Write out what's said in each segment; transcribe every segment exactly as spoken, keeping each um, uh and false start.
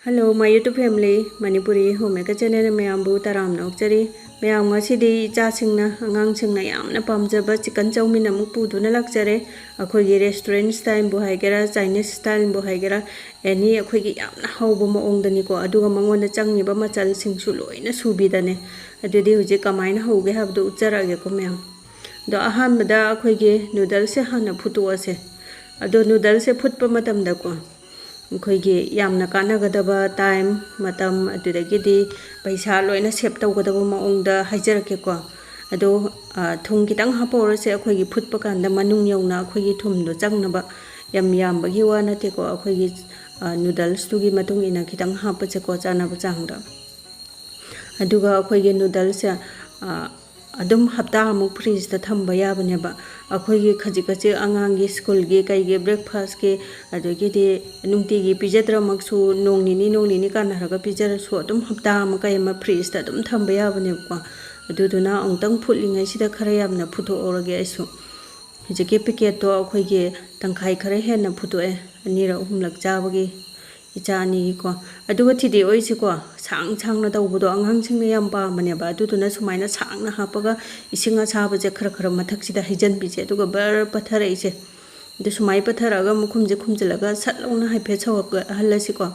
Hello, my YouTube family, Manipuri Homemaker channel ꯃꯌꯥꯝꯕꯨ ꯇꯔꯥꯝꯅ ꯑꯣꯛꯆꯔꯤ꯫ ꯃꯌꯥꯝ, ꯉꯁꯤꯗꯤ ꯏꯆꯥꯁꯤꯡꯅ, ꯑꯉꯥꯡꯁꯤꯡꯅ ꯌꯥꯝꯅ ꯄꯥꯝꯖꯕ chicken chowmein ꯑꯃꯨꯛ ꯄꯨꯗꯨꯅ ꯂꯥꯛꯆꯔꯦ꯫ ꯑꯩꯈꯣꯏꯒꯤ restaurant styleꯕꯨ ꯍꯥꯏꯒꯦꯔꯥ, Chinese styleꯕꯨ ꯍꯥꯏꯒꯦꯔꯥ, any ꯑꯩꯈꯣꯏꯒꯤ ꯌꯥꯝꯅ ꯍꯥꯎꯕ ꯃꯑꯣꯡꯗꯅꯤꯀꯣ꯫ ꯑꯗꯨꯒ ꯃꯉꯣꯟꯗ ꯆꯪꯉꯤꯕ ꯃꯆꯜꯁꯤꯡꯁꯨ ꯂꯣꯏꯅ ꯁꯨꯕꯤꯗꯅꯦ꯫ ꯑꯗꯨꯗꯤ ꯍꯧꯖꯤꯛ ꯀꯃꯥꯏꯅ ꯍꯧꯒꯦ ꯍꯥꯏꯕꯗꯨ ꯎꯠꯆꯔꯛꯑꯒꯦꯀꯣ ꯃꯌꯥꯝ꯫ ꯑꯗꯣ ꯑꯍꯥꯟꯕꯗ ꯑꯩꯈꯣꯏꯒꯤ noodleꯁꯦ ꯍꯥꯟꯅ ꯐꯨꯠꯇꯣꯛꯑꯁꯦ꯫ ꯑꯗꯣ noodleꯁꯦ ꯐꯨꯠꯄ ꯃꯇꯝꯗꯀꯣ, ꯑꯩꯈꯣꯏꯒꯤ ꯌꯥꯝꯅ ꯀꯥꯟꯅꯒꯗꯕ time, ꯃꯇꯝ, ꯑꯗꯨꯗꯒꯤꯗꯤ ꯄꯩꯁꯥ ꯂꯣꯏꯅ save ꯇꯧꯒꯗꯕ ꯃꯑꯣꯡꯗ ꯍꯥꯏꯖꯔꯛꯀꯦꯀꯣ꯫ ꯑꯗꯣ, ꯑ, ꯊꯨꯝ ꯈꯤꯇꯪ ꯍꯥꯞꯄꯧꯔꯁꯦ꯫ ꯑꯩꯈꯣꯏꯒꯤ ꯐꯨꯠꯄ ꯀꯥꯟꯗ ꯃꯅꯨꯡ ꯌꯧꯅ ꯑꯩꯈꯣꯏꯒꯤ ꯊꯨꯝꯗꯣ ꯆꯪꯅꯕ꯫ ꯌꯥꯝ ꯌꯥꯝꯕꯒꯤ ꯋꯥ ꯅꯠꯇꯦꯀꯣ, ꯑꯩꯈꯣꯏꯒꯤ, ꯑ, noodlesꯇꯨꯒꯤ ꯃꯇꯨꯡ ꯏꯟꯅ ꯈꯤꯇꯪ ꯍꯥꯞꯄꯁꯦꯀꯣ, ꯆꯥꯅꯕ ꯆꯥꯡꯗ꯫ ꯑꯗꯨꯒ ꯑꯩꯈꯣꯏꯒꯤ noodleꯁꯦ, ꯑ, ꯑꯗꯨꯝ ꯍꯞꯇꯥ ꯑꯃꯨꯛ fridgeꯇ ꯊꯝꯕ ꯌꯥꯕꯅꯦꯕ꯫ ꯑꯩꯈꯣꯏꯒꯤ ꯈꯖꯤꯛ ꯈꯖꯤꯛ ꯑꯉꯥꯡꯒꯤ schoolꯒꯤ ꯀꯩꯒꯤ breakfastꯀꯤ, ꯑꯗꯒꯤꯗꯤ ꯅꯨꯡꯇꯤꯒꯤ ꯄꯤꯖꯗ꯭ꯔꯃꯛꯁꯨ ꯅꯣꯡ ꯅꯤꯅꯤ, ꯅꯣꯡ ꯅꯤꯅꯤ ꯀꯥꯟꯅꯔꯒ ꯄꯤꯖꯔꯁꯨ ꯑꯗꯨꯝ ꯍꯞꯇꯥ ꯑꯃ ꯀꯩ ꯑꯃ fridgeꯇ ꯑꯗꯨꯝ ꯊꯝꯕ ꯌꯥꯕꯅꯦꯕꯀꯣ꯫ ꯑꯗꯨꯗꯨꯅ ꯑꯃꯨꯛꯇꯪ ꯐꯨꯠꯂꯤꯉꯩꯁꯤꯗ ꯈꯔ ꯌꯥꯝꯅ ꯐꯨꯠꯇꯣꯛꯍꯧꯔꯒꯦ ꯑꯩꯁꯨ꯫ ꯍꯧꯖꯤꯛꯀꯤ packetꯇꯣ ꯑꯩꯈꯣꯏꯒꯤ ꯇꯪꯈꯥꯏ ꯈꯔ ꯍꯦꯟꯅ ꯐꯨꯠꯇꯣꯛꯑꯦ, ꯑꯅꯤꯔꯛ ꯑꯍꯨꯝꯂꯛ ꯆꯥꯕꯒꯤ, ꯏꯆꯥ ꯑꯅꯤꯒꯤꯀꯣ꯫ ꯑꯗꯨꯒ ꯊꯤꯗꯦꯛ ꯑꯣꯏꯁꯤꯀꯣ, ꯁꯥꯡ ꯁꯥꯡꯅ ꯇꯧꯕꯗꯣ ꯑꯉꯥꯡꯁꯤꯡꯅ ꯌꯥꯝ ꯄꯥꯝꯕꯅꯦꯕ꯫ ꯑꯗꯨꯗꯨꯅ ꯁꯨꯃꯥꯏꯅ ꯁꯥꯡꯅ ꯍꯥꯞꯄꯒ ꯏꯁꯤꯡ ꯑꯁꯥꯕꯁꯦ ꯈꯔ ꯈꯔ ꯃꯊꯛꯁꯤꯗ ꯍꯩꯖꯤꯟꯕꯤꯁꯦ, ꯑꯗꯨꯒ ꯕꯔ ꯄꯠꯊꯔꯛꯏꯁꯦ꯫ ꯑꯗꯨ ꯁꯨꯃꯥꯏꯅ ꯄꯠꯊꯔꯛꯑꯒ ꯃꯈꯨꯝꯁꯦ ꯈꯨꯝꯖꯤꯜꯂꯒ ꯁꯠ ꯂꯥꯎꯅ ꯍꯥꯏꯐꯦꯠ ꯁꯧꯒꯠꯍꯜꯂꯁꯤꯀꯣ꯫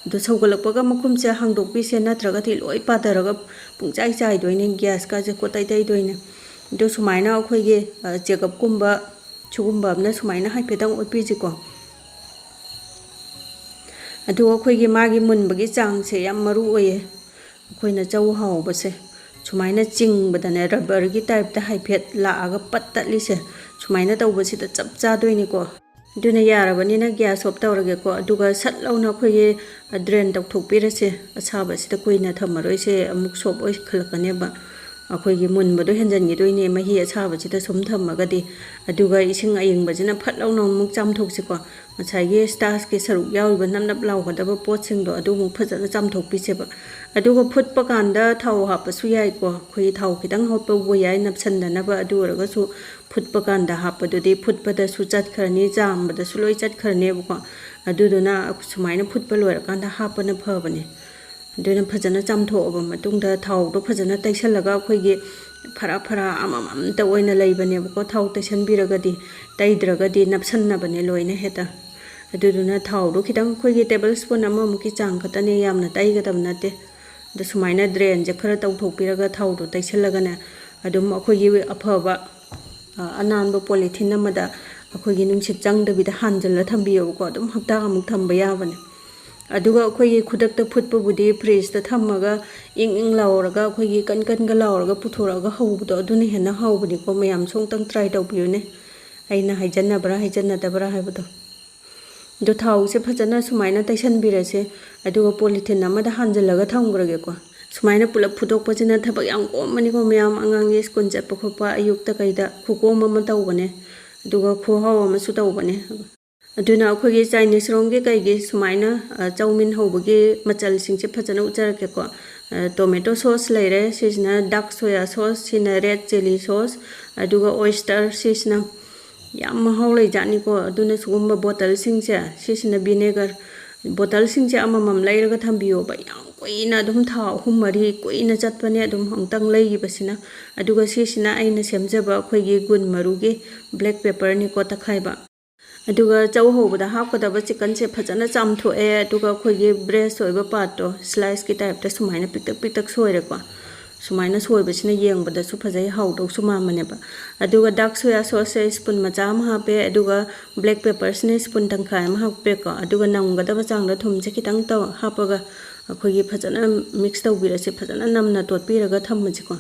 ꯑꯗꯨ ꯁꯧꯒꯠꯂꯛꯄꯒ ꯃꯈꯨꯝꯁꯦ ꯍꯥꯡꯗꯣꯛꯄꯤꯁꯦ, ꯅꯠꯇ꯭ꯔꯒꯗꯤ ꯂꯣꯏ ꯄꯥꯊꯔꯒ ꯄꯨꯡꯆꯥꯏ ꯆꯥꯏꯗꯣꯏꯅꯦ, gasꯀꯥꯁꯦ ꯀꯣꯠꯇꯩ ꯇꯩꯗꯣꯏꯅꯦ꯫ ꯑꯗꯨ ꯁꯨꯃꯥꯏꯅ ꯑꯩꯈꯣꯏꯒꯤ, ꯑ, checkup ꯀꯨꯝꯕ ꯁꯤꯒꯨꯝꯕ ꯑꯃꯅ ꯁꯨꯃꯥꯏꯅ ꯍꯥꯏꯐꯦꯠꯇꯪ ꯑꯣꯠꯄꯤꯁꯤꯀꯣ꯫ ꯑꯗꯨꯒ ꯑꯩꯈꯣꯏꯒꯤ ꯃꯥꯒꯤ ꯃꯨꯟꯕꯒꯤ ꯆꯥꯡꯁꯦ ꯌꯥꯝ ꯃꯔꯨ ꯑꯣꯏꯌꯦ꯫ ꯑꯩꯈꯣꯏꯅ ꯆꯧ ꯍꯧꯕꯁꯦ ꯁꯨꯃꯥꯏꯅ ꯆꯤꯡꯕꯗꯅꯦ, rubberꯒꯤ typeꯇ ꯍꯥꯏꯐꯦꯠ ꯂꯥꯛꯑꯒ ꯄꯠ ꯇꯠꯂꯤꯁꯦ, ꯁꯨꯃꯥꯏꯅ ꯇꯧꯕꯁꯤꯗ ꯆꯞ ꯆꯥꯗꯣꯏꯅꯤꯀꯣ꯫ ꯑꯗꯨꯅ ꯌꯥꯔꯕꯅꯤꯅ gas off ꯇꯧꯔꯒꯦꯀꯣ꯫ ꯑꯗꯨꯒ ꯁꯠ ꯂꯥꯎꯅ ꯑꯩꯈꯣꯏꯒꯤ drain ꯇꯧꯊꯣꯛꯄꯤꯔꯁꯦ꯫ ꯑꯁꯥꯕꯁꯤꯗ ꯀꯨꯏꯅ ꯊꯝꯃꯔꯣꯏꯁꯦ, ꯑꯃꯨꯛ soft ꯑꯣꯏꯈꯠꯂꯛꯀꯅꯦꯕ꯫ ꯑꯩꯈꯣꯏꯒꯤ ꯃꯨꯟꯕꯗꯣ ꯍꯦꯟꯖꯟꯈꯤꯗꯣꯏꯅꯦ ꯃꯍꯤ ꯑꯁꯥꯕꯁꯤꯗ ꯁꯨꯝ ꯊꯝꯃꯒꯗꯤ꯫ ꯑꯗꯨꯒ ꯏꯁꯤꯡ ꯑꯏꯪꯕꯁꯤꯅ ꯐꯠ ꯂꯥꯎꯅ ꯑꯃꯨꯛ ꯆꯥꯝꯊꯣꯛꯁꯤꯀꯣ꯫ ꯉꯁꯥꯏꯒꯤ starchꯀꯤ ꯁꯔꯨꯛ ꯌꯥꯎꯔꯤꯕ ꯅꯞ ꯅꯞ ꯂꯥꯎꯒꯗꯕ ꯄꯣꯠꯁꯤꯡꯗꯣ ꯑꯗꯨ ꯑꯃꯨꯛ ꯐꯖꯅ ꯆꯥꯝꯊꯣꯛꯄꯤꯁꯦꯕ꯫ ꯑꯗꯨꯒ ꯐꯨꯠꯄ ꯀꯥꯟꯗ ꯊꯥꯎ ꯍꯥꯞꯄꯁꯨ ꯌꯥꯏꯀꯣ꯫ ꯑꯩꯈꯣꯏꯒꯤ ꯊꯥꯎ ꯈꯤꯇꯪ ꯍꯥꯞꯄꯕꯨ ꯌꯥꯏ ꯅꯞꯁꯟꯗꯅꯕ꯫ ꯑꯗꯨ ꯑꯣꯏꯔꯒꯁꯨ ꯐꯨꯠꯄ ꯀꯥꯟꯗ ꯍꯥꯞꯄꯗꯨꯗꯤ ꯐꯨꯠꯄꯗꯁꯨ ꯆꯠꯈ꯭ꯔꯅꯤ, ꯆꯥꯝꯕꯗꯁꯨ ꯂꯣꯏ ꯆꯠꯈ꯭ꯔꯅꯦꯕꯀꯣ꯫ ꯑꯗꯨꯗꯨꯅ ꯁꯨꯃꯥꯏꯅ ꯐꯨꯠꯄ ꯂꯣꯏꯔꯀꯥꯟꯗ ꯍꯥꯞꯄꯅ ꯐꯕꯅꯦ꯫ ꯑꯗꯨꯅ ꯐꯖꯅ ꯆꯥꯝꯊꯣꯛꯑꯕ ꯃꯇꯨꯡꯗ ꯊꯥꯎꯗꯣ ꯐꯖꯅ ꯇꯩꯁꯜꯂꯒ ꯑꯩꯈꯣꯏꯒꯤ ꯐꯔꯥ ꯐꯔꯥ ꯑꯃꯃꯝꯇ ꯑꯣꯏꯅ ꯂꯩꯕꯅꯦꯕꯀꯣ, ꯊꯥꯎ ꯇꯩꯁꯟꯕꯤꯔꯒꯗꯤ꯫ ꯇꯩꯗ꯭ꯔꯒꯗꯤ ꯅꯞꯁꯟꯅꯕꯅꯦ ꯂꯣꯏꯅ ꯍꯦꯛꯇ꯫ ꯑꯗꯨꯗꯨꯅ ꯊꯥꯎꯗꯣ ꯈꯤꯇꯪ ꯑꯩꯈꯣꯏꯒꯤ ꯇꯦꯕꯜ ꯁ꯭ꯄꯨꯟ ꯑꯃꯃꯨꯛꯀꯤ ꯆꯥꯡ ꯈꯛꯇꯅꯦ, ꯌꯥꯝꯅ ꯇꯩꯒꯗꯕ ꯅꯠꯇꯦ꯫ ꯑꯗꯣ ꯁꯨꯃꯥꯏꯅ ꯗ꯭ꯔꯦꯟꯁꯦ ꯈꯔ ꯇꯧꯊꯣꯛꯄꯤꯔꯒ ꯊꯥꯎꯗꯣ ꯇꯩꯁꯜꯂꯒꯅꯦ, ꯑꯗꯨꯝ ꯑꯩꯈꯣꯏꯒꯤ ꯑꯐꯕ, ꯑ, ꯑꯅꯥꯟꯕ ꯄꯣꯂꯤꯊꯤꯟ ꯑꯃꯗ ꯑꯩꯈꯣꯏꯒꯤ ꯅꯨꯡꯁꯤꯠ ꯆꯪꯗꯕꯤꯗ ꯍꯥꯟꯖꯜꯂ ꯊꯝꯕꯤꯌꯣꯕꯀꯣ, ꯑꯗꯨꯝ ꯍꯞꯇꯥ ꯑꯃꯨꯛ ꯊꯝꯕ ꯌꯥꯕꯅꯦ꯫ ꯑꯗꯨꯒ ꯑꯩꯈꯣꯏꯒꯤ ꯈꯨꯗꯛꯇ ꯐꯨꯠꯄꯕꯨꯗꯤ ꯐ꯭ꯔꯤꯖꯇ ꯊꯝꯃꯒ ꯏꯪ ꯏꯪ ꯂꯥꯎꯔꯒ, ꯑꯩꯈꯣꯏꯒꯤ ꯀꯟ ꯀꯟꯒ ꯂꯥꯎꯔꯒ ꯄꯨꯊꯣꯔꯛꯑꯒ ꯍꯧꯕꯗꯣ, ꯑꯗꯨꯅ ꯍꯦꯟꯅ ꯍꯥꯎꯕꯅꯤꯀꯣ꯫ ꯃꯌꯥꯝꯁꯨ ꯑꯃꯨꯛꯇꯪ ꯇ꯭ꯔꯥꯏ ꯇꯧꯕꯤꯌꯨꯅꯦ, ꯑꯩꯅ ꯍꯥꯏꯖꯟꯅꯕ꯭ꯔꯥ ꯍꯥꯏꯖꯟꯅꯗꯕ꯭ꯔꯥ ꯍꯥꯏꯕꯗꯣ꯫ ꯑꯗꯣ ꯊꯥꯎꯁꯦ ꯐꯖꯅ ꯁꯨꯃꯥꯏꯅ ꯇꯩꯁꯟꯕꯤꯔꯁꯦ, ꯑꯗꯨꯒ ꯄꯣꯂꯤꯊꯤꯟ ꯑꯃꯗ ꯍꯥꯟꯖꯜꯂꯒ ꯊꯝꯈ꯭ꯔꯒꯦꯀꯣ꯫ ꯁꯨꯃꯥꯏꯅ ꯄꯨꯂꯞ ꯐꯨꯠꯇꯣꯛꯄꯁꯤꯅ ꯊꯕꯛ ꯌꯥꯝ ꯀꯣꯝꯕꯅꯤꯀꯣ ꯃꯌꯥꯝ, ꯑꯉꯥꯡꯒꯤ ꯁ꯭ꯀꯨꯜ ꯆꯠꯄ ꯈꯣꯠꯄ ꯑꯌꯨꯛꯇ ꯀꯩꯗ ꯈꯨꯀꯣꯝ ꯑꯃ ꯇꯧꯕꯅꯦ, ꯑꯗꯨꯒ ꯈꯨꯍꯥꯎ ꯑꯃꯁꯨ ꯇꯧꯕꯅꯦ꯫ ꯑꯗꯨꯅ ꯑꯩꯈꯣꯏꯒꯤ ꯆꯥꯏꯅꯤꯁ ꯔꯣꯝꯒꯤ ꯀꯩꯒꯤ ꯁꯨꯃꯥꯏꯅ, ꯑ, ꯆꯧꯃꯤꯟ ꯍꯧꯕꯒꯤ ꯃꯆꯜꯁꯤꯡꯁꯦ ꯐꯖꯅ ꯎꯠꯆꯔꯛꯀꯦꯀꯣ꯫ ꯑ, ꯇꯣꯃꯦꯇꯣ ꯁꯣꯁ ꯂꯩꯔꯦ, ꯁꯤꯁꯤꯅ ꯗꯥꯛ ꯁꯣꯌꯥ ꯁꯣꯁ, ꯁꯤꯅ ꯔꯦꯗ ꯆꯤꯂꯤ ꯁꯣꯁ, ꯑꯗꯨꯒ ꯑꯣꯏꯁꯇꯔ, ꯁꯤꯁꯤꯅ ꯌꯥꯝ ꯃꯍꯥꯎ ꯂꯩꯖꯥꯠꯅꯤꯀꯣ꯫ ꯑꯗꯨꯅ ꯁꯤꯒꯨꯝꯕ ꯕꯣꯇꯜꯁꯤꯡꯁꯦ, ꯁꯤꯁꯤꯅ ꯚꯤꯅꯦꯒꯔ, ꯕꯣꯇꯜꯁꯤꯡꯁꯦ ꯑꯃꯃꯝ ꯂꯩꯔꯒ ꯊꯝꯕꯤꯌꯣꯕ꯫ ꯌꯥꯝ ꯀꯨꯏꯅ ꯑꯗꯨꯝ ꯊꯥ ꯑꯍꯨꯝ ꯃꯔꯤ ꯀꯨꯏꯅ ꯆꯠꯄꯅꯦ ꯑꯗꯨꯝ ꯑꯃꯨꯛꯇꯪ ꯂꯩꯈꯤꯕꯁꯤꯅ꯫ ꯑꯗꯨꯒ ꯁꯤꯁꯤꯅ ꯑꯩꯅ ꯁꯦꯝꯖꯕ ꯑꯩꯈꯣꯏꯒꯤ ꯒꯨꯟ ꯃꯔꯨꯒꯤ ꯕ꯭ꯂꯦꯛ ꯄꯦꯄꯔꯅꯤꯀꯣ ꯇꯛꯈꯥꯏꯕ꯫ ꯑꯗꯨꯒ ꯆꯧ ꯍꯧꯕꯗ ꯍꯥꯞꯀꯗꯕ ꯆꯤꯛꯀꯟꯁꯦ ꯐꯖꯅ ꯆꯥꯝꯊꯣꯛꯑꯦ, ꯑꯗꯨꯒ ꯑꯩꯈꯣꯏꯒꯤ ꯕ꯭ꯔꯦꯁ ꯑꯣꯏꯕ ꯄꯥꯔꯠꯇꯣ ꯁ꯭ꯂꯥꯏꯁꯀꯤ ꯇꯥꯏꯞꯇ ꯁꯨꯃꯥꯏꯅ ꯄꯤꯛꯇꯛ ꯄꯤꯛꯇꯛ ꯁꯣꯏꯔꯦꯀꯣ꯫ ꯁꯨꯃꯥꯏꯅ ꯁꯣꯏꯕꯁꯤꯅ ꯌꯦꯡꯕꯗꯁꯨ ꯐꯖꯩ, ꯍꯥꯎꯗꯧꯁꯨ ꯃꯥꯟꯕꯅꯦꯕ꯫ ꯑꯗꯨꯒ ꯗꯥꯛ ꯁꯣꯌꯥ ꯁꯣꯁꯁꯦ ꯁ꯭ꯄꯨꯟ ꯃꯆꯥ ꯑꯃ ꯍꯥꯞꯄꯦ, ꯑꯗꯨꯒ ꯕ꯭ꯂꯦꯛ ꯄꯦꯄꯔꯁꯤꯅ ꯁ꯭ꯄꯨꯟ ꯇꯪꯈꯥꯏ ꯑꯃ ꯍꯥꯞꯄꯦꯀꯣ꯫ ꯑꯗꯨꯒ ꯅꯝꯒꯗꯕ ꯆꯥꯡꯗ ꯊꯨꯝꯁꯦ ꯈꯤꯇꯪ ꯇꯧ-, ꯍꯥꯞꯄꯒ ꯑꯩꯈꯣꯏꯒꯤ ꯐꯖꯅ ꯃꯤꯛꯁ ꯇꯧꯕꯤꯔꯁꯦ, ꯐꯖꯅ ꯅꯝꯅ ꯇꯣꯠꯄꯤꯔꯒ ꯊꯝꯃꯁꯤꯀꯣ꯫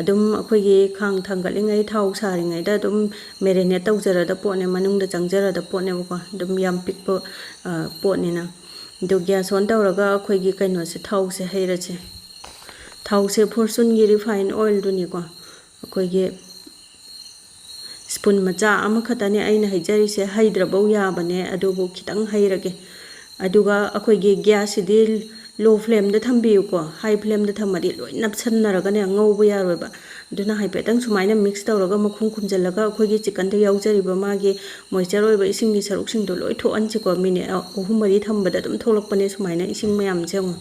ꯑꯗꯨꯝ ꯑꯩꯈꯣꯏꯒꯤ ꯈꯥꯡ ꯊꯥꯡꯒꯠꯂꯤꯉꯩ, ꯊꯥꯎ ꯁꯥꯔꯤꯉꯩꯗ ꯑꯗꯨꯝ ꯃꯦꯔꯤꯅꯦꯠ ꯇꯧꯖꯔꯗ ꯄꯣꯠꯅꯦ, ꯃꯅꯨꯡꯗ ꯆꯪꯖꯔꯗ ꯄꯣꯠꯅꯦꯕꯀꯣ꯫ ꯑꯗꯨꯝ ꯌꯥꯝ ꯄꯤꯛꯄ, ꯑ, ꯄꯣꯠꯅꯤꯅ꯫ ꯑꯗꯨ ꯒ꯭ꯌꯥꯁ ꯑꯣꯟ ꯇꯧꯔꯒ ꯑꯩꯈꯣꯏꯒꯤ ꯀꯩꯅꯣꯁꯦ, ꯊꯥꯎꯁꯦ ꯍꯩꯔꯁꯦ꯫ ꯊꯥꯎꯁꯦ ꯐꯣꯔꯆꯨꯟꯒꯤ ꯔꯤꯐꯥꯏꯟ ꯑꯣꯏꯜꯗꯨꯅꯤꯀꯣ꯫ ꯑꯩꯈꯣꯏꯒꯤ ꯁ꯭ꯄꯨꯟ ꯃꯆꯥ ꯑꯃꯈꯛꯇꯅꯦ ꯑꯩꯅ ꯍꯩꯖꯔꯤꯁꯦ, ꯍꯩꯗ꯭ꯔꯕꯧ ꯌꯥꯕꯅꯦ, ꯑꯗꯨꯕꯨ ꯈꯤꯇꯪ ꯍꯩꯔꯒꯦ꯫ ꯑꯗꯨꯒ ꯑꯩꯈꯣꯏꯒꯤ ꯒ꯭ꯌꯥꯁꯁꯤꯗꯤ ꯂꯣ ꯐ꯭ꯂꯦꯝꯗ ꯊꯝꯕꯤꯌꯨꯀꯣ, ꯍꯥꯏ ꯐ꯭ꯂꯦꯝꯗ ꯊꯝꯃꯗꯤ ꯂꯣꯏ ꯅꯞꯁꯟꯅꯔꯒꯅꯦ ꯉꯧꯕ ꯌꯥꯔꯣꯏꯕ꯫ ꯑꯗꯨꯅ ꯍꯥꯏꯐꯦꯠꯇꯪ ꯁꯨꯃꯥꯏꯅ ꯃꯤꯛꯁ ꯇꯧꯔꯒ ꯃꯈꯨꯝ ꯈꯨꯝꯖꯤꯜꯂꯒ ꯑꯩꯈꯣꯏꯒꯤ ꯆꯤꯛꯀꯟꯗ ꯌꯥꯎꯖꯔꯤꯕ ꯃꯥꯒꯤ ꯃꯣꯏꯆꯔ ꯑꯣꯏꯕ ꯏꯁꯤꯡꯒꯤ ꯁꯔꯨꯛꯁꯤꯡꯗꯣ ꯂꯣꯏ ꯊꯣꯛꯍꯟꯁꯤꯀꯣ꯫ ꯃꯤꯅꯤꯠ ꯑꯍꯨꯝ ꯃꯔꯤ ꯊꯝꯕꯗ ꯑꯗꯨꯝ ꯊꯣꯛꯂꯛꯄꯅꯦ ꯁꯨꯃꯥꯏꯅ ꯏꯁꯤꯡ ꯃꯌꯥꯝꯁꯦ ꯌꯦꯡꯉꯣ꯫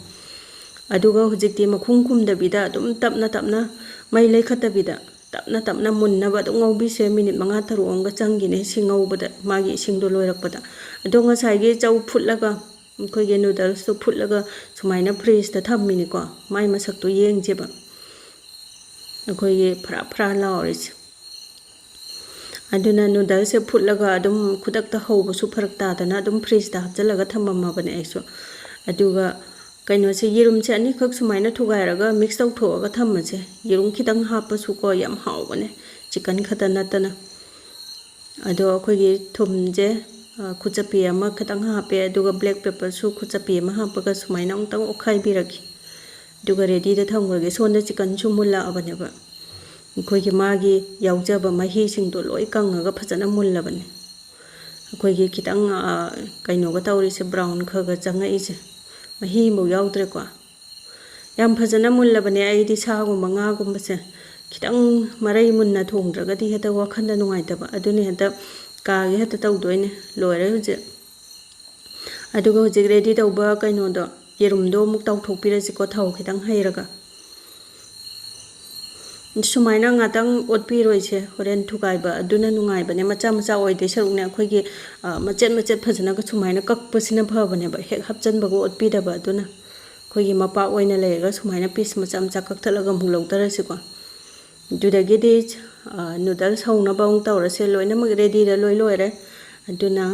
ꯑꯗꯨꯒ ꯍꯧꯖꯤꯛꯇꯤ ꯃꯈꯨꯝ ꯈꯨꯝꯗꯕꯤꯗ ꯑꯗꯨꯝ ꯇꯞꯅ ꯇꯞꯅ, ꯃꯩ ꯂꯩꯈꯠꯇꯕꯤꯗ ꯇꯞꯅ ꯇꯞꯅ ꯃꯨꯟꯅꯕ ꯑꯗꯨꯝ ꯉꯧꯕꯤꯁꯦ꯫ ꯃꯤꯅꯤꯠ ꯃꯉꯥ ꯇꯔꯨꯛ ꯑꯃꯒ ꯆꯪꯈꯤꯅꯦ ꯁꯤ ꯉꯧꯕꯗ, ꯃꯥꯒꯤ ꯏꯁꯤꯡꯗꯣ ꯂꯣꯏꯔꯛꯄꯗ꯫ ꯑꯗꯣ ꯉꯁꯥꯏꯒꯤ ꯆꯧ ꯐꯨꯠꯂꯒ, ꯑꯩꯈꯣꯏꯒꯤ ꯅꯨꯗꯜꯁꯇꯣ ꯐꯨꯠꯂꯒ ꯁꯨꯃꯥꯏꯅ ꯐ꯭ꯔꯤꯖꯇ ꯊꯝꯃꯤꯅꯤꯀꯣ꯫ ꯃꯥꯏ ꯃꯁꯛꯇꯣ ꯌꯦꯡꯁꯦꯕ꯫ ꯑꯩꯈꯣꯏꯒꯤ ꯐꯔꯥ ꯐꯔꯥ ꯂꯥꯎꯔꯤꯁꯦ꯫ ꯑꯗꯨꯅ ꯅꯨꯗꯜꯁꯦ ꯐꯨꯠꯂꯒ ꯑꯗꯨꯝ ꯈꯨꯗꯛꯇ ꯍꯧꯕꯁꯨ ꯐꯔꯛ ꯇꯥꯗꯅ ꯑꯗꯨꯝ ꯐ꯭ꯔꯤꯖꯇ ꯍꯥꯞꯆꯤꯜꯂꯒ ꯊꯝꯃꯝꯃꯕꯅꯦ ꯑꯩꯁꯨ꯫ ꯑꯗꯨꯒ ꯀꯩꯅꯣꯁꯦ, ꯌꯦꯔꯨꯝꯁꯦ ꯑꯅꯤꯈꯛ ꯁꯨꯃꯥꯏꯅ ꯊꯨꯒꯥꯏꯔꯒ ꯃꯤꯛꯁ ꯇꯧꯊꯣꯛꯑꯒ ꯊꯝꯃꯁꯦ꯫ ꯌꯦꯔꯨꯝ ꯈꯤꯇꯪ ꯍꯥꯞꯄꯁꯨꯀꯣ ꯌꯥꯝ ꯍꯥꯎꯕꯅꯦ, ꯆꯤꯛꯀꯟ ꯈꯛꯇ ꯅꯠꯇꯅ꯫ ꯑꯗꯣ ꯑꯩꯈꯣꯏꯒꯤ ꯊꯨꯝꯁꯦ, ꯑ, ꯈꯨꯆꯞꯄꯤ ꯑꯃ ꯈꯤꯇꯪ ꯍꯥꯞꯄꯦ, ꯑꯗꯨꯒ ꯕ꯭ꯂꯦꯛ ꯄꯦꯄꯔꯁꯨ ꯈꯨꯆꯞꯄꯤ ꯑꯃ ꯍꯥꯞꯄꯒ ꯁꯨꯃꯥꯏꯅ ꯑꯃꯨꯛꯇꯪ ꯑꯣꯠꯈꯥꯏꯕꯤꯔꯒꯦ꯫ ꯑꯗꯨꯒ ꯔꯦꯗꯤꯗ ꯊꯝꯈ꯭ꯔꯒꯦ꯫ ꯁꯣꯝꯗ ꯆꯤꯛꯀꯟꯁꯨ ꯃꯨꯜꯂꯛꯑꯕꯅꯦꯕ꯫ ꯑꯩꯈꯣꯏꯒꯤ ꯃꯥꯒꯤ ꯌꯥꯎꯖꯕ ꯃꯍꯤꯁꯤꯡꯗꯣ ꯂꯣꯏ ꯀꯪꯉꯒ ꯐꯖꯅ ꯃꯨꯜꯂꯕꯅꯦ꯫ ꯑꯩꯈꯣꯏꯒꯤ ꯈꯤꯇꯪ, ꯑ, ꯀꯩꯅꯣꯒ ꯇꯧꯔꯤꯁꯦ, ꯕ꯭ꯔꯥꯎꯟ ꯈꯔ ꯈꯔ ꯆꯪꯉꯛꯏꯁꯦ, ꯃꯍꯤ ꯑꯃꯐꯥꯎ ꯌꯥꯎꯗ꯭ꯔꯦꯀꯣ꯫ ꯌꯥꯝ ꯐꯖꯅ ꯃꯨꯜꯂꯕꯅꯦ꯫ ꯑꯩꯗꯤ ꯁꯥꯒꯨꯝꯕ, ꯉꯥꯒꯨꯝꯕꯁꯦ ꯈꯤꯇꯪ ꯃꯔꯩ ꯃꯨꯟꯅ ꯊꯣꯡꯗ꯭ꯔꯒꯗꯤ ꯍꯦꯛꯇ ꯋꯥꯈꯜꯗ ꯅꯨꯡꯉꯥꯏꯇꯕ, ꯑꯗꯨꯅ ꯍꯦꯛꯇ ꯀꯥꯒꯦ ꯍꯦꯛꯇ ꯇꯧꯗꯣꯏꯅꯦ꯫ ꯂꯣꯏꯔꯦ ꯍꯧꯖꯤꯛ꯫ ꯑꯗꯨꯒ ꯍꯧꯖꯤꯛ ꯔꯦꯗꯤ ꯇꯧꯕ ꯀꯩꯅꯣꯗꯣ, ꯌꯦꯔꯨꯝꯗꯣ ꯑꯃꯨꯛ ꯇꯥꯎꯊꯣꯛꯄꯤꯔꯁꯤꯀꯣ, ꯊꯥꯎ ꯈꯤꯇꯪ ꯍꯩꯔꯒ꯫ ꯁꯨꯃꯥꯏꯅ ꯉꯥꯛꯇꯪ ꯑꯣꯠꯄꯤꯔꯣꯏꯁꯦ, ꯍꯣꯔꯦꯟ ꯊꯨꯒꯥꯏꯕ ꯑꯗꯨꯅ ꯅꯨꯡꯉꯥꯏꯕꯅꯦ꯫ ꯃꯆꯥ ꯃꯆꯥ ꯑꯣꯏꯗꯣꯏ ꯁꯔꯨꯛꯅꯦ, ꯑꯩꯈꯣꯏꯒꯤ, ꯑ, ꯃꯆꯦꯠ ꯃꯆꯦꯠ ꯐꯖꯅꯒ ꯁꯨꯃꯥꯏꯅ ꯀꯛꯄꯁꯤꯅ ꯐꯕꯅꯦꯕ, ꯍꯦꯛ ꯍꯥꯞꯆꯟꯕꯒ ꯑꯣꯠꯄꯤꯗꯕ꯫ ꯑꯗꯨꯅ ꯑꯩꯈꯣꯏꯒꯤ ꯃꯄꯥꯛ ꯑꯣꯏꯅ ꯂꯩꯔꯒ ꯁꯨꯃꯥꯏꯅ ꯄꯤꯁ ꯃꯆꯥ ꯃꯆꯥ ꯀꯛꯊꯠꯂꯒ ꯑꯃꯨꯛ ꯂꯧꯊꯔꯁꯤꯀꯣ꯫ ꯑꯗꯨꯗꯒꯤꯗꯤ, ꯑ, ꯅꯨꯗꯜꯁ ꯍꯧꯅꯕ ꯑꯃꯨꯛ ꯇꯧꯔꯁꯦ꯫ ꯂꯣꯏꯅꯃꯛ ꯔꯦꯗꯤꯗ ꯂꯣꯏ ꯂꯣꯏꯔꯦ꯫ ꯑꯗꯨꯅ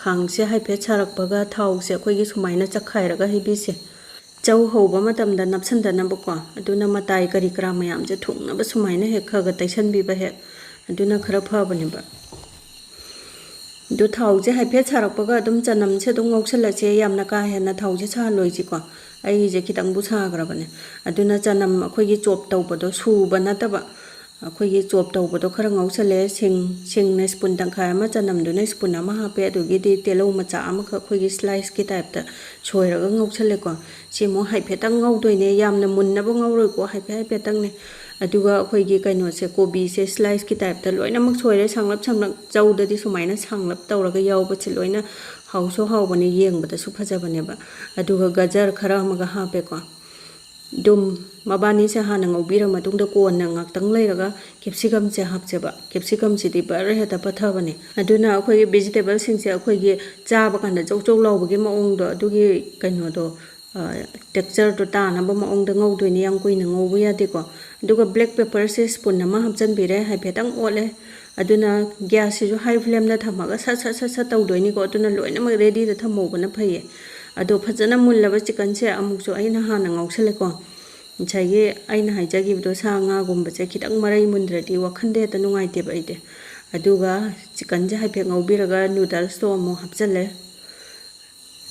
ꯈꯥꯡꯁꯦ ꯍꯥꯏꯐꯦꯠ ꯁꯥꯔꯛꯄꯒ ꯊꯥꯎꯁꯦ ꯑꯩꯈꯣꯏꯒꯤ ꯁꯨꯃꯥꯏꯅ ꯆꯛꯈꯥꯏꯔꯒ ꯍꯩꯕꯤꯁꯦ꯫ ꯆꯧ ꯍꯧꯕ ꯃꯇꯝꯗ ꯅꯞꯁꯟꯗꯅꯕꯀꯣ꯫ ꯑꯗꯨꯅ ꯃꯇꯥꯏ ꯀꯔꯤ ꯀꯔꯥ ꯃꯌꯥꯝꯁꯦ ꯊꯨꯡꯅꯕ ꯁꯨꯃꯥꯏꯅ ꯍꯦꯛ ꯈꯔ ꯈꯔ ꯇꯩꯁꯟꯕꯤꯕ ꯍꯦꯛ, ꯑꯗꯨꯅ ꯈꯔ ꯐꯕꯅꯦꯕ꯫ ꯑꯗꯨ ꯊꯥꯎꯁꯦ ꯍꯥꯏꯐꯦꯠ ꯁꯥꯔꯛꯄꯒ ꯑꯗꯨꯝ ꯆꯅꯝꯁꯦ ꯑꯗꯨꯝ ꯉꯧꯁꯜꯂꯁꯦ꯫ ꯌꯥꯝꯅ ꯀꯥ ꯍꯦꯟꯅ ꯊꯥꯎꯁꯦ ꯁꯥꯍꯜꯂꯣꯏꯁꯤꯀꯣ꯫ ꯑꯩꯒꯤꯁꯦ ꯈꯤꯇꯪꯕꯨ ꯁꯥꯈ꯭ꯔꯕꯅꯦ꯫ ꯑꯗꯨꯅ ꯆꯅꯝ ꯑꯩꯈꯣꯏꯒꯤ ꯆꯣꯞ ꯇꯧꯕꯗꯣ ꯁꯨꯕ ꯅꯠꯇꯕ, ꯑꯩꯈꯣꯏꯒꯤ ꯆꯣꯞ ꯇꯧꯕꯗꯣ ꯈꯔ ꯉꯧꯁꯜꯂꯦ꯫ ꯁꯤꯡ, ꯁꯤꯡꯅ ꯁ꯭ꯄꯨꯟ ꯇꯪꯈꯥꯏ ꯑꯃ, ꯆꯅꯝꯗꯨꯅ ꯁ꯭ꯄꯨꯟ ꯑꯃ ꯍꯥꯞꯄꯦ, ꯑꯗꯨꯒꯤꯗꯤ ꯇꯤꯜꯍꯧ ꯃꯆꯥ ꯑꯃꯈꯛ ꯑꯩꯈꯣꯏꯒꯤ ꯁ꯭ꯂꯥꯏꯁꯀꯤ ꯇꯥꯏꯞꯇ ꯁꯣꯏꯔꯒ ꯉꯧꯁꯜꯂꯦꯀꯣ꯫ ꯁꯤ ꯑꯃꯨꯛ ꯍꯥꯏꯐꯦꯠꯇꯪ ꯉꯧꯗꯣꯏꯅꯦ, ꯌꯥꯝꯅ ꯃꯨꯟꯅꯕ ꯉꯧꯔꯣꯏꯀꯣ, ꯍꯥꯏꯐꯦꯠ ꯍꯥꯏꯐꯦꯠꯇꯪꯅꯦ꯫ ꯑꯗꯨꯒ ꯑꯩꯈꯣꯏꯒꯤ ꯀꯩꯅꯣꯁꯦ, ꯀꯣꯕꯤꯁꯦ ꯁ꯭ꯂꯥꯏꯁꯀꯤ ꯇꯥꯏꯞꯇ ꯂꯣꯏꯅꯃꯛ ꯁꯣꯏꯔꯦ, ꯁꯥꯡꯂꯞ ꯁꯥꯡꯂꯞ꯫ ꯆꯧꯗꯗꯤ ꯁꯨꯃꯥꯏꯅ ꯁꯥꯡꯂꯞ ꯇꯧꯔꯒ ꯌꯥꯎꯕꯁꯦ ꯂꯣꯏꯅ ꯍꯥꯎꯁꯨ ꯍꯥꯎꯕꯅꯦ, ꯌꯦꯡꯕꯗꯁꯨ ꯐꯖꯕꯅꯦꯕ꯫ ꯑꯗꯨꯒ ꯒꯖꯔ ꯈꯔ ꯑꯃꯒ ꯍꯥꯞꯄꯦꯀꯣ꯫ ꯑꯗꯨꯝ ꯃꯕꯥꯅꯤꯁꯦ ꯍꯥꯟꯅ ꯉꯧꯕꯤꯔ ꯃꯇꯨꯡꯗ ꯀꯣꯟꯅ ꯉꯥꯛꯇꯪ ꯂꯩꯔꯒ ꯀꯦꯞꯁꯤꯀꯝꯁꯦ ꯍꯥꯞꯆꯦꯕ꯫ ꯀꯦꯞꯁꯤꯀꯝꯁꯤꯗꯤ ꯕꯔ ꯍꯦꯛꯇ ꯄꯠꯊꯕꯅꯦ꯫ ꯑꯗꯨꯅ ꯑꯩꯈꯣꯏꯒꯤ ꯚꯦꯖꯤꯇꯦꯕꯜꯁꯤꯡꯁꯦ ꯑꯩꯈꯣꯏꯒꯤ ꯆꯥꯕ ꯀꯥꯟꯗ ꯆꯧ ꯆꯧ ꯂꯥꯎꯕꯒꯤ ꯃꯑꯣꯡꯗꯣ, ꯑꯗꯨꯒꯤ ꯀꯩꯅꯣꯗꯣ, ꯇꯦꯛꯆꯔꯗꯣ ꯇꯥꯅꯕ ꯃꯑꯣꯡꯗ ꯉꯧꯗꯣꯏꯅꯦ, ꯌꯥꯝ ꯀꯨꯏꯅ ꯉꯧꯕ ꯌꯥꯗꯦꯀꯣ꯫ ꯑꯗꯨꯒ ꯕ꯭ꯂꯦꯛ ꯄꯦꯄꯔꯁꯦ ꯁ꯭ꯄꯨꯟ ꯑꯃ ꯍꯥꯞꯆꯤꯟꯕꯤꯔꯦ, ꯍꯥꯏꯐꯦꯠꯇꯪ ꯑꯣꯠꯂꯦ꯫ ꯑꯗꯨꯅ ꯒ꯭ꯌꯥꯁꯁꯤꯁꯨ ꯍꯥꯏ ꯐ꯭ꯂꯦꯝꯗ ꯊꯝꯃꯒ ꯁꯠ ꯁꯠ ꯁꯠ ꯁꯠ ꯇꯧꯗꯣꯏꯅꯤꯀꯣ꯫ ꯑꯗꯨꯅ ꯂꯣꯏꯅꯃꯛ ꯔꯦꯗꯤꯗ ꯊꯝꯍꯧꯕꯅ ꯐꯩꯌꯦ꯫ ꯑꯗꯣ ꯐꯖꯅ ꯃꯨꯜꯂꯕ ꯆꯤꯛꯀꯟꯁꯦ ꯑꯃꯨꯛꯁꯨ ꯑꯩꯅ ꯍꯥꯟꯅ ꯉꯧꯁꯜꯂꯦꯀꯣ꯫ ꯉꯁꯥꯏꯒꯤ ꯑꯩꯅ ꯍꯥꯏꯖꯈꯤꯕꯗꯣ, ꯁꯥ ꯉꯥꯒꯨꯝꯕꯁꯦ ꯈꯤꯇꯪ ꯃꯔꯩ ꯃꯨꯟꯗ꯭ꯔꯗꯤ ꯋꯥꯈꯟꯗ ꯍꯦꯛꯇ ꯅꯨꯡꯉꯥꯏꯇꯦꯕ ꯑꯩꯗꯤ꯫ ꯑꯗꯨꯒ ꯆꯤꯛꯀꯟꯁꯦ ꯍꯥꯏꯐꯦꯠ ꯉꯧꯕꯤꯔꯒ ꯅꯨꯗꯜꯁꯇꯣ ꯑꯃꯨꯛ ꯍꯥꯞꯆꯜꯂꯦ꯫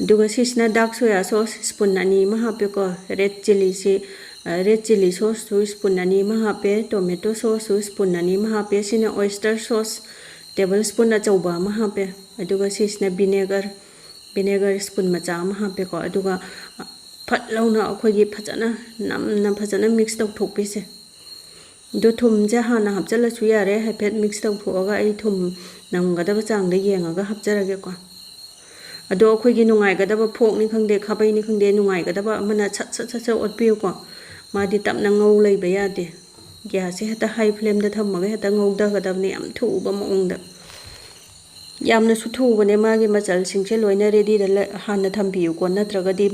ꯑꯗꯨꯒ ꯁꯤꯁꯤꯅ ꯗꯥꯔꯛ ꯁꯣꯌꯥ ꯁꯣꯁ ꯁ꯭ꯄꯨꯟ ꯑꯅꯤ ꯑꯃ ꯍꯥꯞꯄꯦꯀꯣ꯫ ꯔꯦꯗ ꯆꯤꯂꯤꯁꯤ, ꯔꯦꯗ ꯆꯤꯂꯤ ꯁꯣꯁꯁꯨ ꯁ꯭ꯄꯨꯟ ꯑꯅꯤ ꯑꯃ ꯍꯥꯞꯄꯦ꯫ ꯇꯣꯃꯦꯇꯣ ꯁꯣꯁꯁꯨ ꯁ꯭ꯄꯨꯟ ꯑꯅꯤ ꯑꯃ ꯍꯥꯞꯄꯦ꯫ ꯁꯤꯅ ꯑꯣꯏꯁꯇꯔ ꯁꯣꯁ ꯇꯦꯕꯜ ꯁ꯭ꯄꯨꯟ ꯑꯆꯧꯕ ꯑꯃ ꯍꯥꯞꯄꯦ꯫ ꯑꯗꯨꯒ ꯁꯤꯁꯤꯅ ꯚꯤꯅꯦꯒꯔ, ꯚꯤꯅꯦꯒꯔ ꯁ꯭ꯄꯨꯟ ꯃꯆꯥ ꯑꯃ ꯍꯥꯞꯄꯦꯀꯣ꯫ ꯑꯗꯨꯒ ꯐꯠ ꯂꯥꯎꯅ ꯑꯩꯈꯣꯏꯒꯤ ꯐꯖꯅ ꯅꯝꯅ ꯐꯖꯅ ꯃꯤꯛꯁ ꯇꯧꯊꯣꯛꯄꯤꯁꯦ꯫ ꯑꯗꯣ ꯊꯨꯝꯁꯦ ꯍꯥꯟꯅ ꯍꯥꯞꯆꯜꯂꯁꯨ ꯌꯥꯔꯦ, ꯍꯥꯏꯐꯦꯠ ꯃꯤꯛꯁ ꯇꯧꯊꯣꯛꯑꯒ ꯑꯩ ꯊꯨꯝ ꯅꯝꯒꯗꯕ ꯆꯥꯡꯗ ꯌꯦꯡꯉꯒ ꯍꯥꯞꯆꯔꯒꯦꯀꯣ꯫ ꯑꯗꯣ ꯑꯩꯈꯣꯏꯒꯤ ꯅꯨꯡꯉꯥꯏꯒꯗꯕ ꯐꯣꯔꯛꯅꯤ ꯈꯪꯗꯦ, ꯈꯥꯕꯩꯅꯤ ꯈꯪꯗꯦ, ꯅꯨꯡꯉꯥꯏꯒꯗꯕ ꯑꯃꯅ ꯁꯠ ꯁꯠ ꯁꯠ ꯁꯠ ꯑꯣꯠꯄꯤꯌꯨꯀꯣ꯫ ꯃꯥꯗꯤ ꯇꯞꯅ ꯉꯧ ꯂꯩꯕ ꯌꯥꯗꯦ꯫ ꯒ꯭ꯌꯥꯁꯁꯦ ꯍꯦꯛꯇ ꯍꯥꯏ ꯐ꯭ꯂꯦꯝꯗ ꯊꯝꯃꯒ ꯍꯦꯛꯇ ꯉꯧꯊꯒꯗꯕꯅꯤ, ꯌꯥꯝ ꯊꯨꯕ ꯃꯑꯣꯡꯗ꯫ ꯌꯥꯝꯅꯁꯨ ꯊꯨꯕꯅꯦ, ꯃꯥꯒꯤ ꯃꯆꯜꯁꯤꯡꯁꯦ ꯂꯣꯏꯅ ꯔꯦꯗꯤꯗ ꯂꯩ-, ꯍꯥꯟꯅ ꯊꯝꯕꯤꯌꯨꯀꯣ, ꯅꯠꯇ꯭ꯔꯒꯗꯤ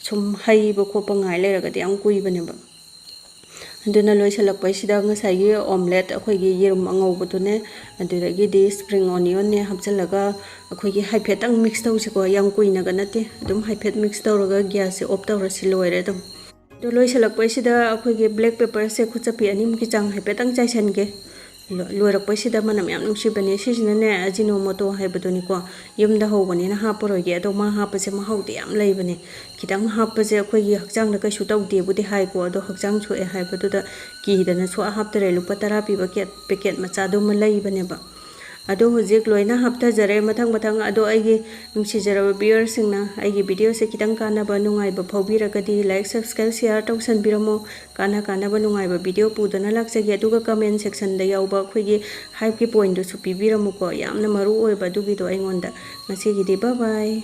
ꯁꯨꯝ ꯍꯩꯕ ꯈꯣꯠꯄ ꯉꯥꯏ ꯂꯩꯔꯒꯗꯤ ꯌꯥꯝ ꯀꯨꯏꯕꯅꯦꯕ꯫ ꯑꯗꯨꯅ ꯂꯣꯏꯁꯤꯜꯂꯛꯄꯩꯁꯤꯗ ꯉꯁꯥꯏꯒꯤ ꯑꯣꯝꯂꯦꯠ, ꯑꯩꯈꯣꯏꯒꯤ ꯌꯦꯔꯨꯝ ꯑꯉꯧꯕꯗꯨꯅꯦ, ꯑꯗꯨꯗꯒꯤꯗꯤ ꯁ꯭ꯄ꯭ꯔꯤꯡ ꯑꯣꯅꯤꯌꯟꯅꯦ ꯍꯥꯞꯆꯤꯜꯂꯒ ꯑꯩꯈꯣꯏꯒꯤ ꯍꯥꯏꯐꯦꯠꯇꯪ ꯃꯤꯛꯁ ꯇꯧꯁꯤꯀꯣ, ꯌꯥꯝ ꯀꯨꯏꯅꯒ ꯅꯠꯇꯦ, ꯑꯗꯨꯝ ꯍꯥꯏꯐꯦꯠ ꯃꯤꯛꯁ ꯇꯧꯔꯒ ꯒ꯭ꯌꯥꯁꯁꯦ ꯑꯣꯐ ꯇꯧꯔꯁꯤ, ꯂꯣꯏꯔꯦ ꯑꯗꯨꯝ꯫ ꯑꯗꯣ ꯂꯣꯏꯁꯤꯜꯂꯛꯄꯩꯁꯤꯗ ꯑꯩꯈꯣꯏꯒꯤ ꯕ꯭ꯂꯦꯛ ꯄꯦꯄꯔꯁꯦ ꯈꯨꯠꯆꯞꯄꯤ ꯑꯅꯤꯃꯨꯛꯀꯤ ꯆꯥꯡ ꯍꯥꯏꯐꯦꯠꯇꯪ ꯆꯥꯏꯁꯟꯒꯦ꯫ ꯂꯣꯏꯔꯛꯄꯩꯁꯤꯗ ꯃꯅꯝ ꯌꯥꯝ ꯅꯨꯡꯁꯤꯕꯅꯦ꯫ ꯁꯤꯁꯤꯅꯅꯦ ꯑꯖꯤꯅꯣꯃꯣꯇꯣ ꯍꯥꯏꯕꯗꯨꯅꯤꯀꯣ, ꯌꯨꯝꯗ ꯍꯧꯕꯅꯤꯅ ꯍꯥꯞꯄꯔꯣꯏꯒꯦ꯫ ꯑꯗꯣ ꯃꯥ ꯍꯥꯞꯄꯁꯦ ꯃꯍꯥꯎꯗꯤ ꯌꯥꯝ ꯂꯩꯕꯅꯦ꯫ ꯈꯤꯇꯪ ꯍꯥꯞꯄꯁꯦ ꯑꯩꯈꯣꯏꯒꯤ ꯍꯛꯆꯥꯡꯗ ꯀꯩꯁꯨ ꯇꯧꯗꯦꯕꯨꯗꯤ ꯍꯥꯏꯀꯣ, ꯑꯗꯣ ꯍꯛꯆꯥꯡ ꯁꯣꯛꯑꯦ ꯍꯥꯏꯕꯗꯨꯗ ꯀꯤꯗꯅ ꯁꯨꯡꯍꯥꯞ ꯍꯥꯞꯇꯔꯦ꯫ ꯂꯨꯄꯥ ꯇꯔꯥ ꯄꯤꯕ ꯀꯦꯠ ꯄꯦꯀꯦꯠ ꯃꯆꯥꯗꯨꯃ ꯂꯩꯕꯅꯦꯕ꯫ ꯑꯗꯣ ꯍꯧꯖꯤꯛ ꯂꯣꯏꯅ ꯍꯥꯞꯊꯖꯔꯦ꯫ ꯃꯊꯪ ꯃꯊꯪ ꯑꯗꯣ ꯑꯩꯒꯤ ꯅꯨꯡꯁꯤꯖꯔꯕ ꯚꯤꯌꯔꯁꯤꯡꯅ ꯑꯩꯒꯤ ꯚꯤꯗꯤꯑꯣꯁꯦ ꯈꯤꯇꯪ ꯀꯥꯟꯅꯕ ꯅꯨꯡꯉꯥꯏꯕ ꯐꯥꯎꯕꯤꯔꯒꯗꯤ ꯂꯥꯏꯛ ꯁꯕꯁꯀ꯭ꯔꯥꯏꯕ ꯁꯤꯌꯥꯔ ꯇꯧꯁꯟꯕꯤꯔꯝꯃꯣ꯫ ꯀꯥꯟꯅ ꯀꯥꯟꯅꯕ ꯅꯨꯡꯉꯥꯏꯕ ꯚꯤꯗꯤꯑꯣ ꯄꯨꯗꯅ ꯂꯥꯛꯆꯒꯦ꯫ ꯑꯗꯨꯒ ꯀꯃꯦꯟ ꯁꯦꯛꯁꯟꯗ ꯌꯥꯎꯕ ꯑꯩꯈꯣꯏꯒꯤ ꯍꯥꯏꯞꯀꯤ ꯄꯣꯏꯟꯗꯨꯁꯨ ꯄꯤꯕꯤꯔꯝꯃꯨꯀꯣ, ꯌꯥꯝꯅ ꯃꯔꯨ ꯑꯣꯏꯕ ꯑꯗꯨꯒꯤꯗꯣ ꯑꯩꯉꯣꯟꯗ꯫ ꯉꯁꯤꯒꯤꯗꯤ ꯕꯥꯏ ꯕꯥꯏ꯫